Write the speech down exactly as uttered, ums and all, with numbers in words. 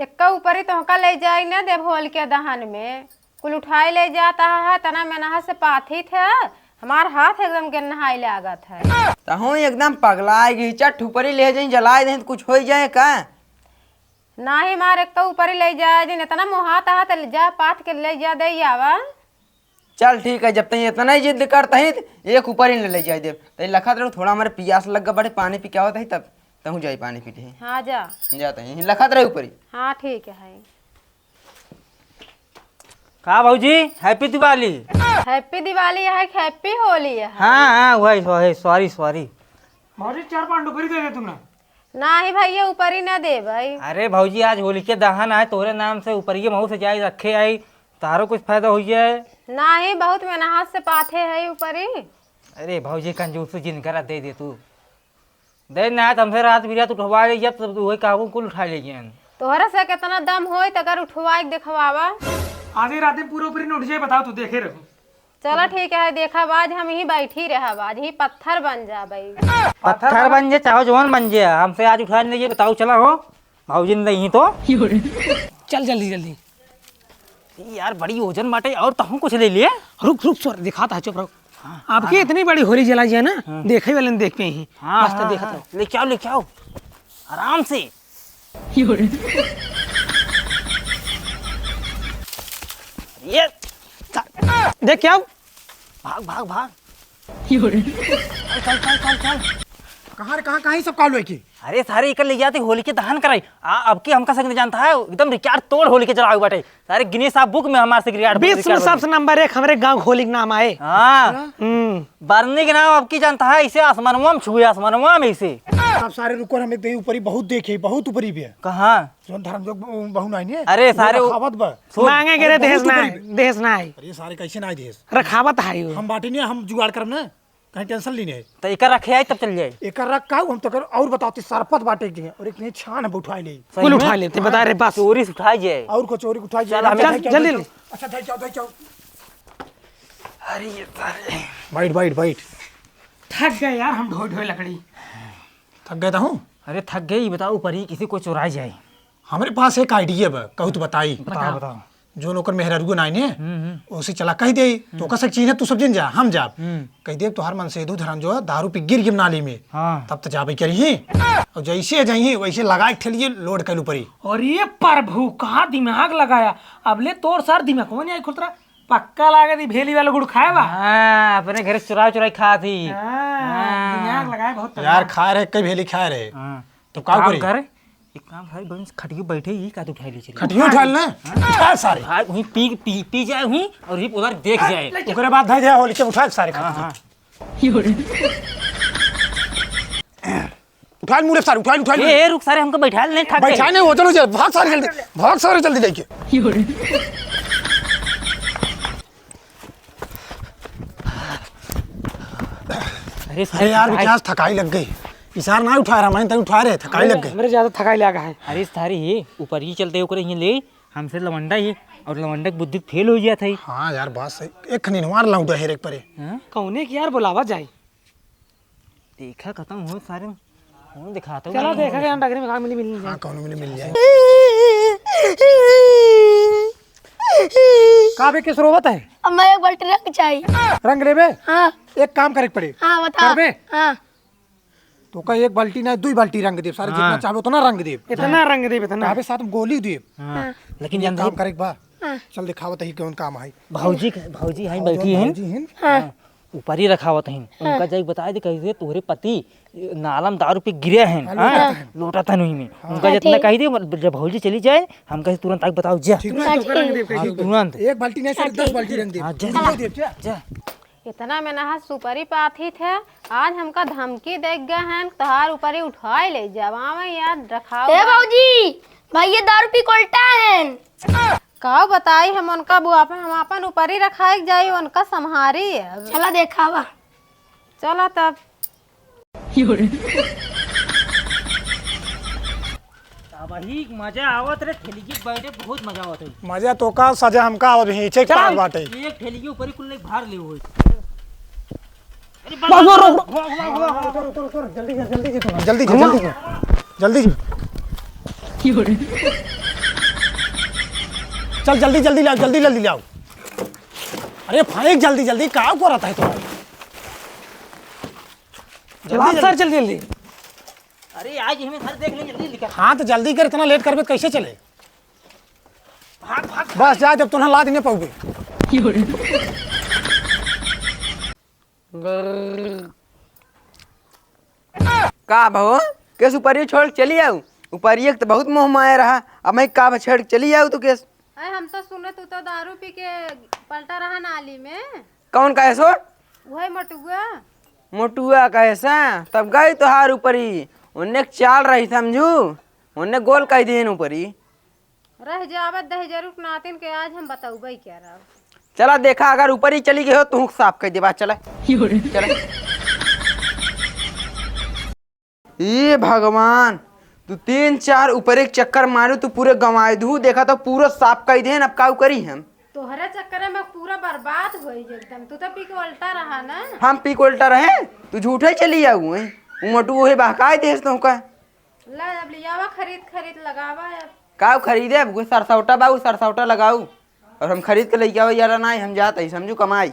एक्का ऊपरी तोहका ले जाई न देब होलिके दहन में। कुल उठाई ले जात है, तना मेनहा से पाथित है, हमार हाथ एकदम गेन्हाई लागत है। तहूँ एकदम पगलाइ गई, चट ऊपरी ले जाई, जलाइ दें त कुछ होइ जाए का? नाही मार, एक्का ऊपरी ले जाए दिन, इतना मोहात है त जा पाथ के ले जा दे आवा। चल ठीक है, जब तई इतना ही जिद करत ही त एक ऊपरी न ले जाए देब। तई लखत रहो, थोड़ा हमरे पियास लग गवा बाटे, पानी पी के आवत ही, तब तहूँ जाई पानी पी ले। हाँ जा। जात ही, लखत रहे ऊपरी। हाँ ठीक है। का भौजी, happy दिवाली। Happy दिवाली है कि happy होली है? हाँ, हाँ, वही, वही, sorry, sorry। भौजी, चार पाँच डुबरी दे दे तू ना। नाही भैया, ऊपरी ना देबै। अरे भौजी, आज होलिके दहन आए, तोहरे नाम से ऊपरिये महू से जाई रखे आई, तारो कुछ फायदा होइ जाए। नाही, बहुत मेहनत से पाथे है ऊपरी। अरे भौजी, कंजूसी जिन करा, दे दे तू। दे ना, त हमसे रात बिरात उठवा ले, जब तब उहे कहबो कुल उठा ले गयन। तोहरा से कितना दम होई त अगर उठवाई के देखवावा। आज ही रात में पूरा ऊपरी न उठ जाए, बताओ तू, देखे रहो। चला ठीक है, देखब आज हम यहीं बैठी रहब, आज ही पत्थर बन जाबै। पत्थर बन जे, चाहे जवन बन जे, हमसे आज उठा नहीं जे, बताओ, चला हो, भौजी नहीं तो। चल जल्दी जल्दी। ई यार, बड़ी ओजन बाटे, और तहूँ कुछ ले लिए। रुक रुक, सर, दिखाता है, चुप रहो। हाँ, आपके हाँ। इतनी बड़ी होली जला जाए ना, हाँ। देखे वाले ने देख पे ही। हाँ, मस्त हाँ, देखत हाँ। रहो। लेके आओ, लेके आओ, आराम से। ये देख क्या? भाग, भाग, भाग। चल, चल, चल, चल, चल। कहाँ रे, कहाँ, कहाँ ही सब काल हुए की? अरे सारे, इकर ले जाते होलिके दहन कराई। आ, अब की हमका संग नहीं जानता है, एकदम record तोड़ होलिके जलावे बाटे। सारे Guinness Book में हमार से record, विश्व में record सबसे बने। Number एक हमरे गाँव होली के नाम आए। हाँ। हम्म। बरनी के नाम अब की जानता है, इसे आसमानवा में छुए, आसमानवा में इसे। आप सारे रुको, हम एक दे ऊपरी बहुत देखे, बहुत ऊपरी भी है। कहाँ? जौन धर्म जोग ब-, बहु नाई ने? अरे, वो सारे वो रखावत बा। सुन। मांगे गिरे अरे, देश बहुत ना ऊपरी आए, भी। देश ना आए। अरे, सारे कैसे ना आए देश? रखावत है वो। हम बाटी नहीं, हम जुगाड़ करब ना, कहीं tension ली नहीं। तो एकर रखे आई तब चल जाए। एकर रख का, हम तो कर, और बताओ, ती सरपत बाटे के, और एक नहीं छान हम उठाई ले। सही कुल में? उठाई ले, ते बता रे, बस। चोरी से उठाई जाए। और को चोरी उठाई जाए। चल, हमें चल, जल्दी ले। अच्छा, धर जाओ, धर जाओ। अरे, ये सारे। बैठ, बैठ, बैठ। थक गए यार हम ढोए ढोए लकड़ी। थक गए तो हूँ। अरे थक गए, ये बताओ, ऊपरी किसी को चुराई जाए। हमरे पास एक idea बा, कहूँ तो बताई। बताओ, बताओ। बताओ। जो नौकर मेहरारू नाई ने, हम्म, हम्म। उसे चला कह दे, तो हम्म। ओकर से चीन्हे तू सब जिन जा, हम जाब। हम्म। कह दे, "तोहार मनसेधु धरम जो है, दारू पी गिर गिम नाली में।" हाँ। तब तो जाबे करी ही। और जैसे जाइए, वैसे लगा के ठेलिए, load कैलू परी। और ये प्रभु, कहाँ दिमाग लगाया? अब ले तोर सार दिमाग कौन आई खुतरा? पक्का लागत ई भेली वाला गुड़ खाए बा। हाँ, अपने घरे से चुरा चुराई खात ही। हाँ, हाँ। दिमाग लगाए बहुत यार, तगड़ा। खाए रहे, कई भेली खाए रहे। हाँ। तो का काम करी? कर, एक काम भाई, बंस खटियो बैठे ही का तो उठा ली चली। खटियो उठा लेना? हाँ। उठा सारे। भाई वहीं पी, पी, पी जाए वहीं और ये उधर देख जाए। ओकरे बाद धर दे होली के उठा सारे हाँ, खटियो। हाँ। उठा ले मुड़े सारे, उठा ले, उठा ले। ए, ए, रुक सारे, हमको बैठा ले, नहीं, थक गए। बैठा नहीं, वजन हो जाए, भाग सारे जल्दी, भाग सारे जल्दी लेके। अरे सारे अरे यार, थकाई। विकास, थकाई लग गई। इसार ना उठा रहा, मैं तक उठा रहे, थकाई लग गई। मेरे ज्यादा थकाई लगा है। अरे सारे, ये ऊपर ही चलते, ओकरे यहीं ले, हमसे लवंडा ये, और लवंडा की बुद्धि फेल हो गया था ये। हाँ यार, बात सही। एक खनी हमार लौंडा है रे एक परे। हाँ? कौने की यार बुलावा जाए? देखा खत्म हो सारे, कौन दिखाता हूँ चलो मैं। देखा कि यहाँ डगरी में कहाँ मिली, मिली हाँ, जाए। कौन मिली, मिल जाए। का बे, किस रोवत है? अब मैं एक बाल्टी रंग चाहिए। रंग लेबे? हाँ। एक काम करे के पड़े। हाँ, बता। करबे? हाँ। तो का एक बाल्टी ना, दुई बाल्टी रंग देब, सारे हाँ। जितना चाहबे उतना रंग देब। इतना रंग देब, इतना। अबे साथ में गोली देब। हाँ। हाँ। लेकिन एक जान काम दे करे के बा। हाँ। चल दिखावत ही कौन काम है। भौजी, भौजी हैं और बैठी जौन हैं। भौजी हैं। हाँ। हाँ। ऊपर ही रखावत हैं। हाँ। उनका जाके बता दे, कह दे, "तोहरे पति नालम दारू पी गिरे हैं, हाँ, हाँ? लोटा तन हुई में।" हाँ। उनका हाँ, जितना ठीक। कह दे, जब भौजी चली जाए, हम कहे तुरंत आके बताओ, जा। ठीक बा, हाँ, तो ओकर रंग ठीक। देब, हाँ, कह दे। तुरंत। एक बाल्टी नहीं, हाँ, सारे दस ठीक। बाल्टी रंग देब। हाँ, जा, जा, जा। देब, जा। जा। इतना में नहा सुपरी पाथी थे, आज हमका धमकी दे गए हैं, तोहार ऊपर ही उठाए ले जावा में यार रखाओ। ए भौजी, भाई ये दारू पी कोल्टा हैं। का बताई हम उनका बुआ पे, हम अपन ऊपर ही रखाए के जाई, उनका संहारी अब। चला देखावा। चला तब। अब ही मजा आवत रे, ठेली के बैठे बहुत मजा आवत है। मजा तो का, सजा हमका आवत है, चेक चल। पार बाटे। एक ठेली के ऊपर ही कुल भार ले होई। अरे बस, बस, रुक, रुक। घुमा, घुमा, घुमा, घुमा। उतर, उतर, उतर, जल्दी जा, जल्दी जा, जल्दी जा, घुमा। जल्दी जा, जल्दी जा। चल, जल्दी, जल्दी लाओ, जल्दी, जल्दी लाओ। अरे, फेंक जल्दी, जल्दी, का करत है तू? जल्दी, लाओ जल्दी। सर, जल्दी, जल्दी। अरे, आज हमें घर देख लें, जल्दी निकल। हाँ, तो जल्दी कर, इतना लेट करबे तो कैसे चले? भाग, भाग। बस जा, जब तुन्हें लाद नहीं पाओगे। का भो, केस उपरिया छोड़ के चली आऊ? उपरिया के तो बहुत मोह माया रहा, अब मैं का बा, छोड़ के चली आऊ तो केस? अरे, हम तो सुने तू तो दारू पी के पलटा रहा नाली में। कौन कहे सो? वही मोटुआ। मोटुआ कहे सा, तब गई तोहार उपरी, उन्ने के चाल रही समझू, उन्ने गोल कह दिहन उपरी। रह जावत दहिजरू के नातिन के आज हम बतौबे क्या रहा। चला देखा, अगर ऊपर ही चली गई हो तो साफ कर देबा। चला, चला। ए भगवान, तू तीन चार ऊपर एक चक्कर मारू, तू पूरे गंवाई दू। देखा तो पूरा साफ कर देहन, अब काऊ करी हम? तोहरे चक्कर में पूरा बर्बाद होई एकदम। तू तो पी के उल्टा रहा ना। हम पी के उल्टा रहे, तू झूठे चली आऊ। वो मोटू वही बहकाए देस तो का। ला, अब लियावा खरीद, खरीद लगावा अब। का खरीदे? अब कोई सरसौटा बा, उ सरसौटा लगाऊ। और हम खरीद के लेके आवे यार, ना हम जात ही समझू कमाई।